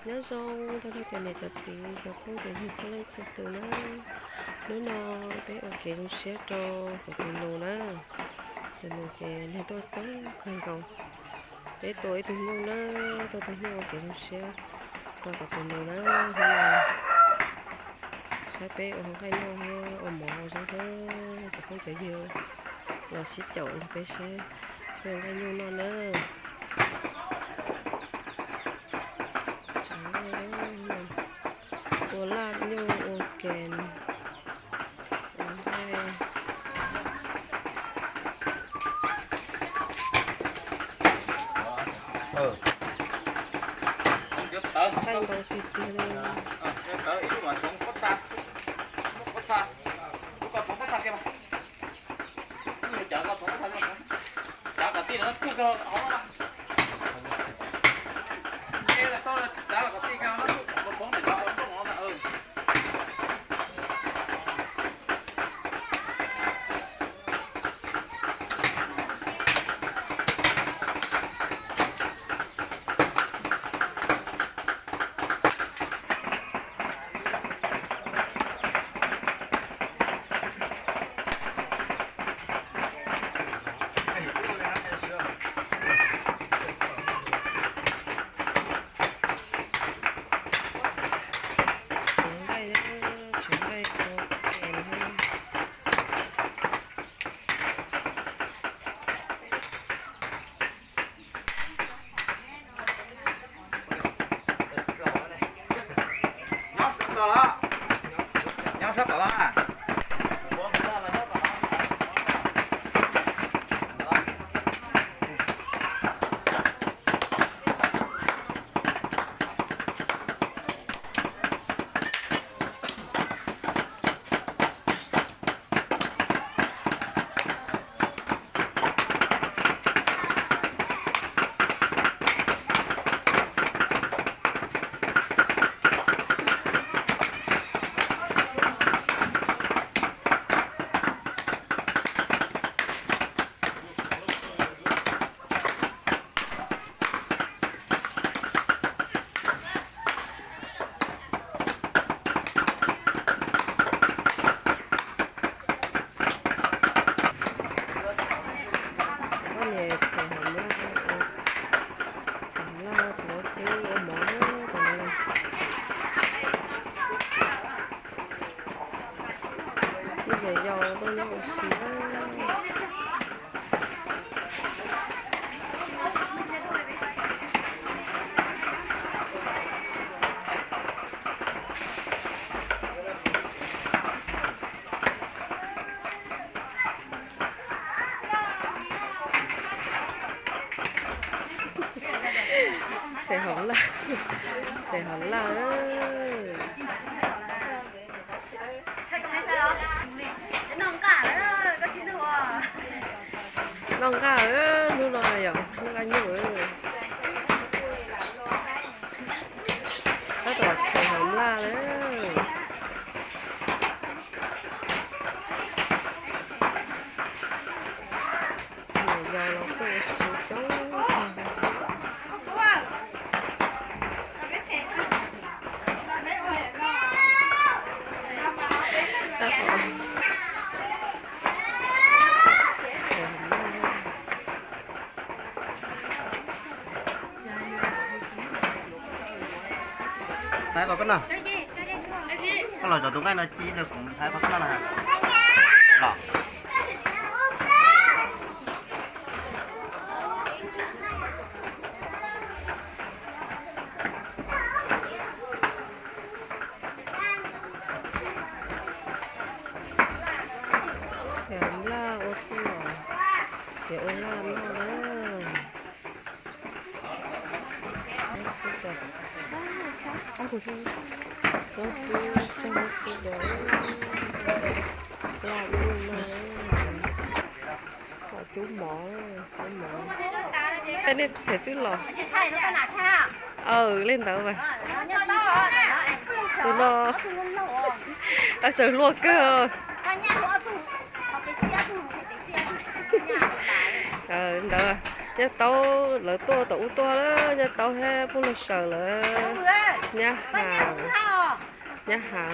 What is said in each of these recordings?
Nyob zoo tag nrho cov niam cov txiv cov phooj cov ywg txhua leej txhua tus na. Hnub no peb ua kev zoo siab rau kuv tus nus na. Tus nus ces nws tuaj coob kawg nkaus. Peb tua ib tug nyuj na, tua tug nyuj ua kev zoo siab rau kuv tus nus na. Hnub no saib peb ua hauv nqaij noj thiab ua mov hauv zeb thiab cov phooj cov ywg los sib caum los peb saib peb ua nqaij nyuj noj na. Ua laj nyuj ua ke. Nqaij ntau tiag tiag li. Tsuav nqaij, tsuav nqaij ua ke. Nyob sab tod los, nyob sab tod los. Txhais hauv laj, txhais hauv laj txhais laj xwb ua mov rau no. Tib yam yau tuaj nyob ua si. Txhais hauv laj, txhais hauv laj. Noj nqaj, hnub no yog noj nqaj nyuj. Tab tom txhais hauv laj lawm. Yog los tuaj ua si coob. Thaiv kom koj noj. Koj los zov tus nqaij no ci rau kuv thaiv kom koj noj na. Los. Txhais laj ua txuj los, ces ua laj noj na. Laj nyuj no, cub mov, cub mov. Nej them xwb los. Aw, li ntawd mas. Tus no tsaws luaj kawg. Ntawd, Nyaj Taub lawv tuaj tom ub tuaj, Nyaj Taub thiab Pub Luag Saws lawv. Nyab Has, Nyab Has,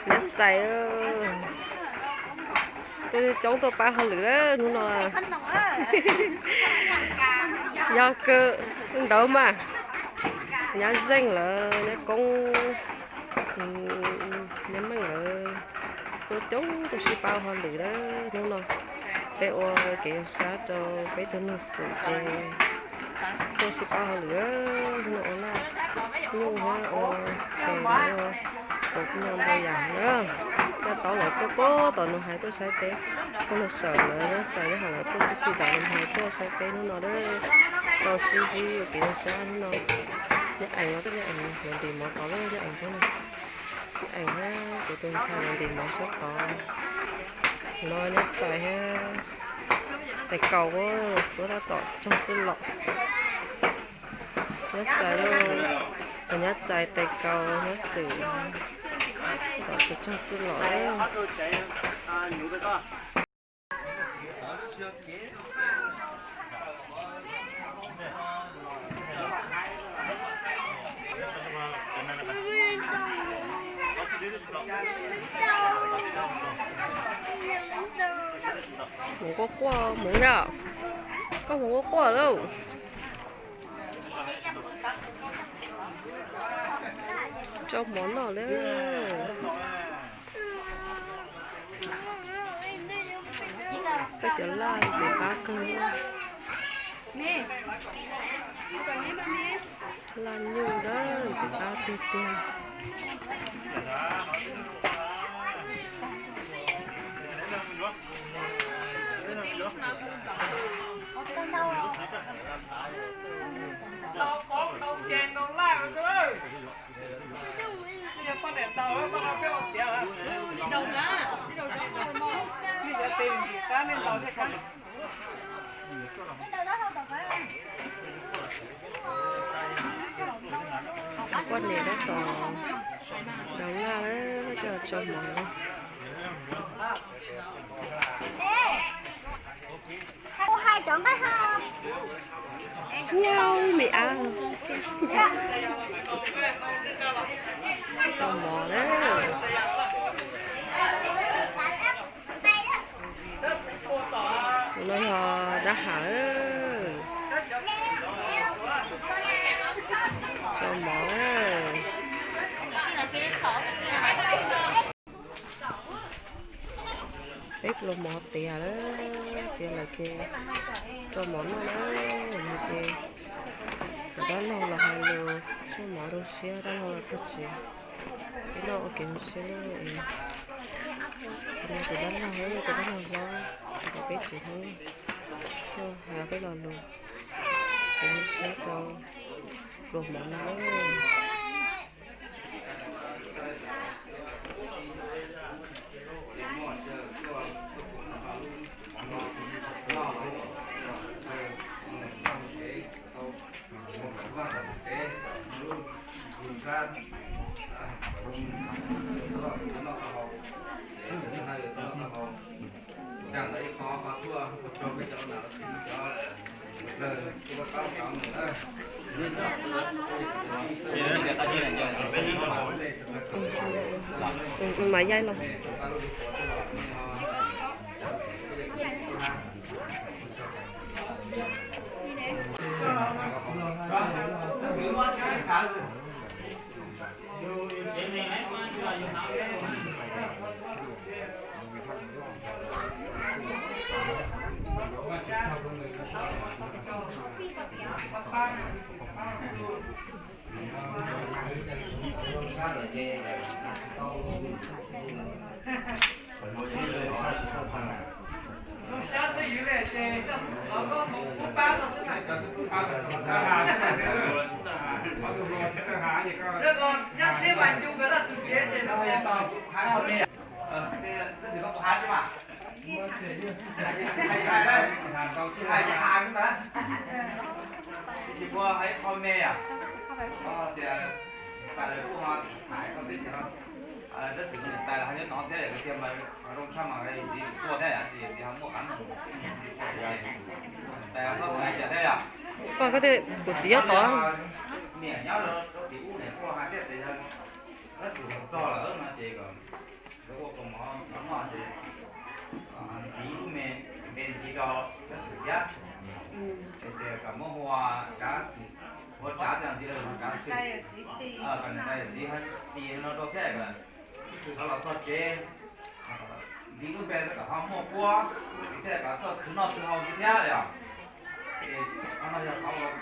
Nyab Xais, tuaj coob tuaj pab hauj lwm lawm hnub no. Yog kawg, ntawd mas Nyab Zeej lawm, Nyab Koob, Nyab Meej lawm, tuaj coob tuaj sib pab hauj lwm lawm hnub no. Peb ua kev zoo siab rau peb tug nug xwm ces tuaj sib pab hauj lwm, hnub no ua laj nyuj thiab ua tes ua tus kuj nyo ntau yam na. Coj tau lawv tuaj puag tom Nus Hais tuaj saib peb, pog Nus Sawm lawv, Nab Xais Nyab Has lawv tuaj tib si tom Nus Hais tuaj saib peb hnub no lawm. Tau sib ntsib ua kev zoo siab hnub no. Nyab Ees los, Nyab Ees los ntim mov tod lawm, Nyab Ees thiab, Nyab Ees thiab kuv tus ntxhais los ntim mov sab tod. No Nyab Xais thiab Tais Kaus, tuaj tab tom tsaug xwb los. Nyab Xais, Nyab Xais, Tais Kaus, Nyab Xwm, tom tsaug xwb los. Mus quaj quaj mus na, koj mus quaj quaj lauj. Tso mov noj lawm. Peb cov laj ntxim qab kawg. Laj nyuj dawb ntxim qab tiag tiag. Poj niam tab tom daus laj lawm, coj tso mov. Nyau me ab, tso mov lawm. Tus no yog dab hav, tso mov lawm. Peb pluas mov tiav lawm, tiav lawm ces tso mov noj na. Yog ces cov dab laug los hais lus, tso mov rau siab, dab laug los txog tsev. Peb noj ua kev zoo siab na. Tus dab laug, tus dab laug hlob, tus peb tsev hlob, tuaj hais peb lo lus, kev zoo siab rau pluas mov no na. Mas yaij los. Tab sis niam tais los ho nyob tod thiab, tiag mas zoo tshaj mas ntxiv tuaj thiab, ntxiv ho muaj qab mus. Niam tais txhob xav cas thiab yom. Koj, koj, kuv txiv nyob tod. Niam nyob rau tim ub niam kuj hais thiab tias yog tab sis txog lawm no ces kom lawv ua kaus mom no noj ces ntxiv lub me npe ntxiv rau Tsab Xwm thiab. Es tias kom muab hu ua Tsab Xwm, ua Tsab Xwm ntxiv rau Tsab Xwm. Kom niam tais yawm txiv ho tis no rau thiab kom tus twg thov los txog tsev ntxiv lub npe kom ho muaj kuab, thiaj kom txoj khwv noj khwv haus ntxiv thiab yom. Ces qhov no yog qhov uas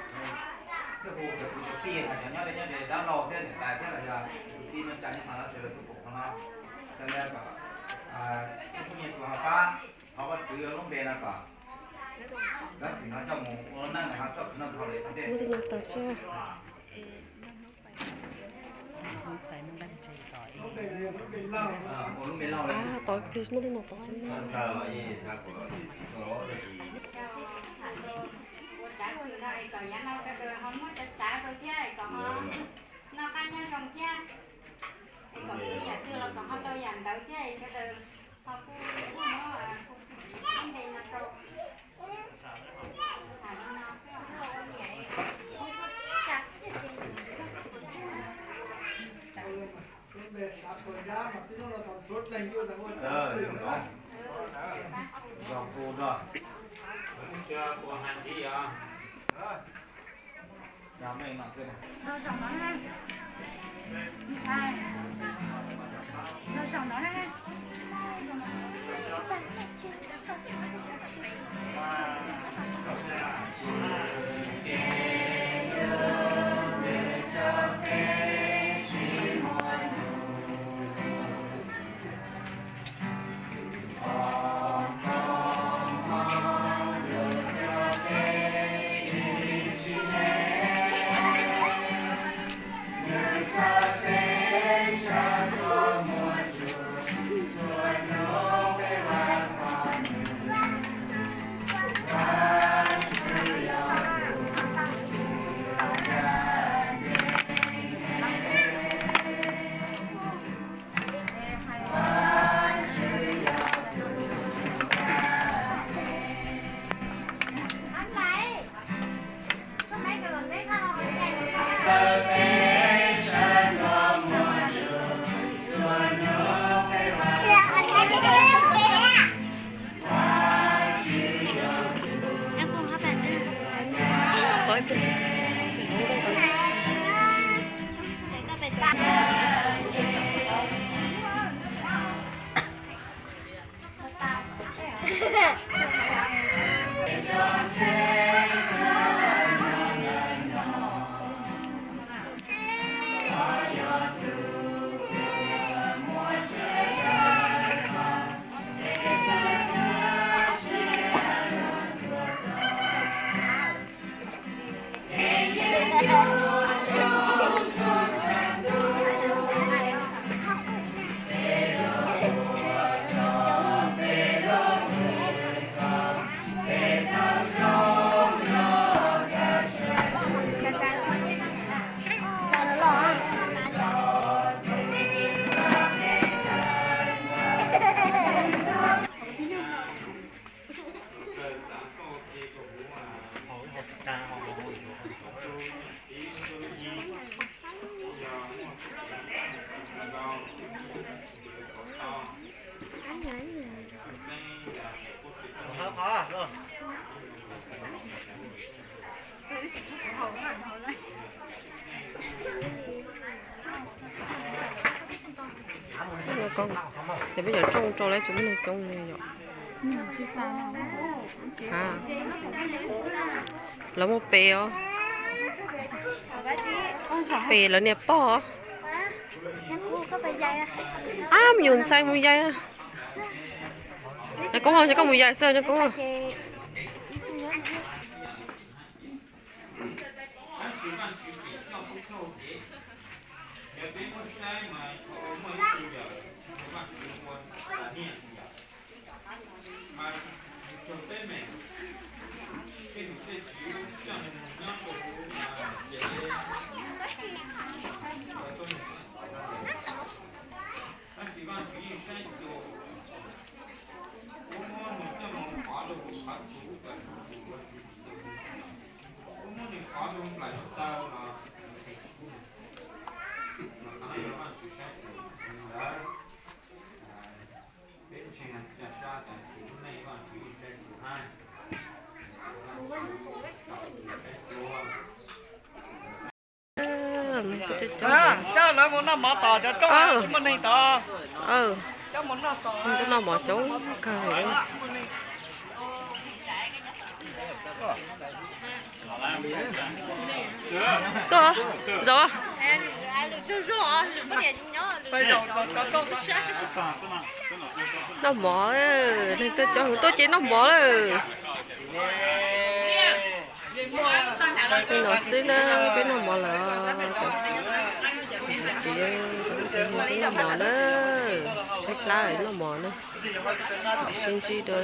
thiaj hu cov kwv cov tij, cov nyob deb nyob ze dab laug thiab niam tais thiab los yog kwv tij neej tsa nyob qhov no ces lawv tuaj pom qhov no. Ces kom sib phooj ywg tsuas ho pab thov Vajtswv lub npe no kom Tsab Xwm no coj mus ua neej ho txoj khwv noj khwv haus li thiab. Ua lub npe laug li. Tod plis no, no tod. Ua Tsab Xwm no es kom yav no sawv daws ho muab tsav tsav rau thiab es kom ho noj qab nyob zoo thiab. Es kom yam twg los kom ho tau yam ntawd thiab es sawv daws ho kuj muab lub npe no rau. Ces peb cov rooj rau lawv tsis muaj neeg coob li yom. Lawv muaj pes os. Pes lawv niam pog. Ab, me nyuam ntxhais mus yaig. Cov koob, cov koob mus yaig xwb cov koob. Tab sis Vaj Tswv yeej saib xyuas, kuv muab nws coj mus pov rau hauv qhov tsua ub kom nws tus yuav tswv tsis tau txim, kuv muab nws pov rau hauv nplaim taw los nws tsis pub nws. Mas qhov no yog Vaj Tswv saib xyuas ntawd. Peb ntseeg cov sab tas xwm lub neej Vaj Tswv yeej saib xyuas hab. Coj lawv mus noj mov tom cov roob, tsis muaj neeg tom. Coj mus noj tom, noj mov coob kawg. Tuaj, zaum. Noj mov, neeg tuaj coob, tuaj ces noj mov lawm. Li no xwb na, peb noj mov lawm. Cov txiv, cov txiv, peb noj mov na. Tshaib plab noj mov na. Sib ntsib dua.